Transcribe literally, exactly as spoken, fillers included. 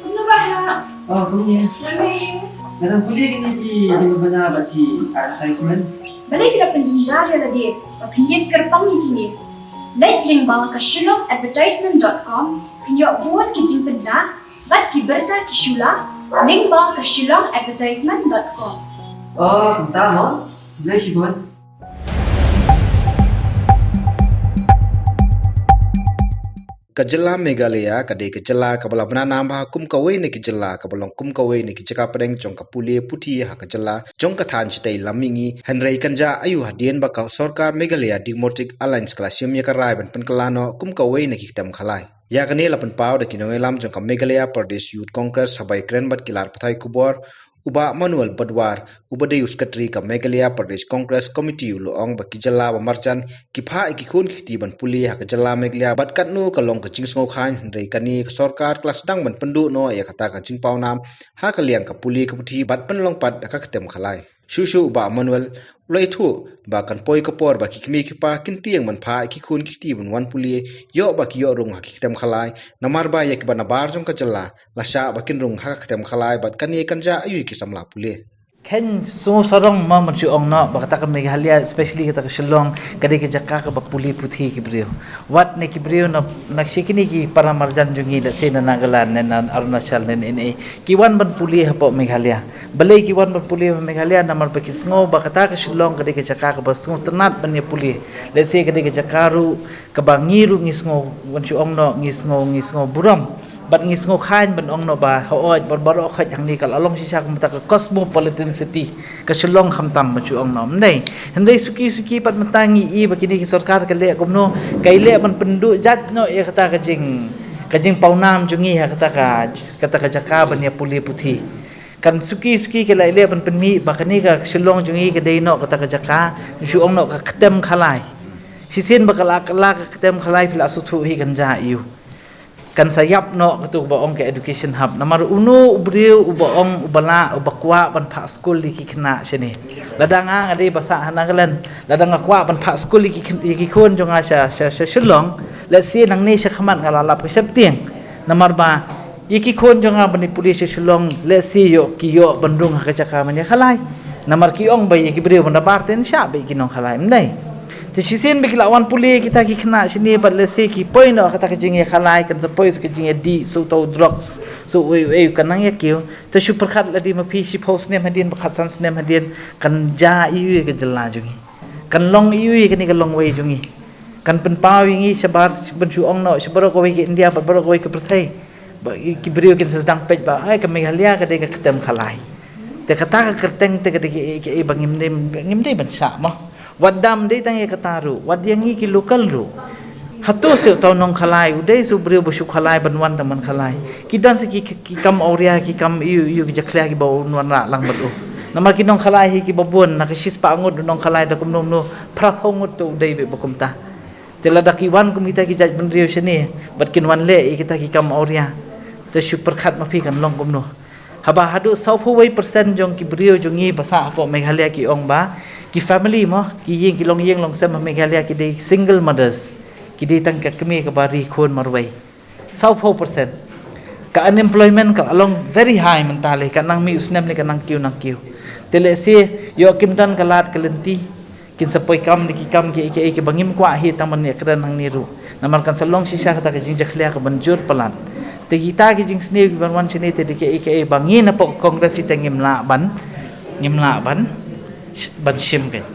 Kumno ba ha? Oh, kumne. Nga dang pule kine ki jingpynbna bad ki advertisement. Balei phi la pynjynjar ïa lade ba phin ïeng kyrpang ïa kine? Leit lyngba ka shillong advertisement dot com, phin ïoh bun ki jingpynbna bad ki bynta ki shu la, lyngba ka shillong advertisement dot com. Oh, kumta mo. Balei shibun. Ka jylla Meghalaya ka dei ka jylla kaba la bna nam bha kum kawei na ki jylla kaba long kum kawei na ki jaka pdeng jong ka pule puthi ha ka jylla jong ka thaiñ shatei lam mihngi, hynrei kan jia aïu hadien ba ka sorkar Meghalaya Democratic Alliance ka la shim ïa ka rai ban pynkylla noh kum kawei na ki ktem khalai. Ïa kane la pynpaw da ki nongïalam jong ka Meghalaya Pradesh Youth Congress haba ïakren bad ki lad pathai khubor, u Bah Manuel Badwar, uba dei u Secretary ka Meghalaya Pradesh Congress Committee, u la ong ba ki jylla ba marjan ki phah ïa ki khun ki kti ban pule ha ka jylla Meghalaya bad katno ka long ka jingsngewkhlaiñ, hynrei kane ka sorkar ka la sdang ban pynduh noh ïa kata ka jingpawnam ha ka liang ka pule ka puthi bad pynlong pat da ka ktem khalai. Shuh shuh u Bah Manuel u la ïathuh ba kan poi ka por ba ki kmie ki kpa kin tieng ban phah ïa ki khun ki kti ban wan pule, ïoh ba ki ïoh rung ha ki ktem khalai, namar ba ïa kiba nabar jong ka jylla la shah ba kin rung ha ka ktem khalai bad kane kan jia aïu ïa ki samla pule. Khein sngewsarong mo ban shu ong noh ba kata ka Meghalaya, especially kata ka Shillong, ka dei ka jaka kaba pule puthi ki briew. Wat ne ki briew na, na shi kine ki para marjan jong ngi, let's say na Nagaland ne na Arunachal ne na N A, ki wan ban pule hapoh Meghalaya. Balei ki wan ban pule ha Meghalaya? Namar ba ki sngew ba kata ka Shillong ka dei ka jaka kaba sngewtynnat ban ïa pule. Let's say ka dei ka jaka ruh kaba ngi ruh ngi sngew, wan shu ong noh, ngi sngew, ngi sngew burom bad ngi sngew khlaiñ ban ong noh ba hooid, baroh baroh khoit hangne ka la long shisha kum kata ka cosmopolitan city ka Shillong khamtam, wan shu ong noh, ym dei? Hynrei suki suki pat mynta ngi i ba kine ki sorkar ka leh kumno, ka i leh ban pynduh jait noh ïa kata ka jing, ka jingpawnam jong ngi ha kata ka, kata ka jaka ban ïa pule puthi. Kan suki suki ka la i leh ban pynmih ba kane ka Shillong jong ngi ka dei noh kata ka jaka, shu ong noh, ka ktem khalai. Shisien ba ka la, ka la ka ktem khalai, phi la sngewthuh hi kan jia aïu. Kan sa ïap noh katu ba ong ka education hub. Namar uno u briew uba ong, uba lah, uba kwah ban phah skul ïa ki khynnah shane. Lada nga, nga dei ba sah ha Nagaland, lada nga kwah ban phah skul ïa ki khyn-, ïa ki khun jong nga sha, sha, sha Shillong, let's say nangne sha khmat nga la lap ka sheptieng. Namar ba ïa ki khun jong nga ban ïa pule sha Shillong, let's say ïoh ki ïoh ban rung ha ka jaka ban ïa khalai. Namar ki ong ba ïa ki briew ban da bar te yn shah beit ki nongkhalai, ym dei? Te shisien ba ki la wan pule kita ki khynnah shane bad let's say ki poi noh kata ka jingïa khalai, kan sa poi sa ka jingïa dih, sa uto u drugs, sa uei uei, kan nang ïa kiew. Te shu pyrkhat lade ma phi, shiphew snem hadien, ba khatsan snem hadien, kan jia aïu ïa ka jylla jong ngi. Kan long aïu ïa kane ka longwei jong ngi. Kan pynpaw ïa ngi shabar, ban shu ong noh, sha baroh kawei ka India bad baroh kawei ka pyrthei. Ba ki, ki briew kin sa sdang peit ba, ai, ka Meghalaya ka dei ka ktem khalai. Te kata ka kyrteng te ka dei ka, ka, ka ba ngim dei, ngim dei ban shah mo. Wat dam dei tang ïa kata ruh, wat ïa ngi ki local ruh. Hato seh uto u nongkhalai u dei seh u briew ba shu khalai ban wan tang ban khalai? Ki don seh ki, ki, ki kam awria, ki kam ïu ïu, ki jakhlia kiba un wanrah lang bad u. Namar ki nongkhalai hi kiba bun, na ka shispah ngut u nongkhalai da kumno kumno, phraphew ngut te u dei beit ba kumta. Te lada ki wan kum kita ki jaitbynriew shane bad kin wan leh ïa kita ki kam awria, te shu pyrkhat ma phi kan long kumno. Haba haduh sawphew wei percent jong ki briew jong ngi ba sah hapoh Meghalaya ki ong ba ki family mo, ki ïing, ki longïing longsem ha Meghalaya ki dei single mothers. Ki dei tang ka kmie kaba ri khun marwei. Sawphew percent. Ka unemployment ka la long very high mynta lei, ka nang mih u snem lei ka nang kiew nang kiew. Te lehse ïoh kim don ka lad ka lynti, kin sa poi kam da ki kam kiei kiei kiba ngim kwah hi tang ban ïakren hangne ruh. Namar kan sa long shisha kata ka jingjakhlia kaban jur palat. Te kita ki jingsniew kiban wan shane te da kiei kiei ba ngi na pok Congress hi te ngim lah ban, ngim lah ban, ban shim kein.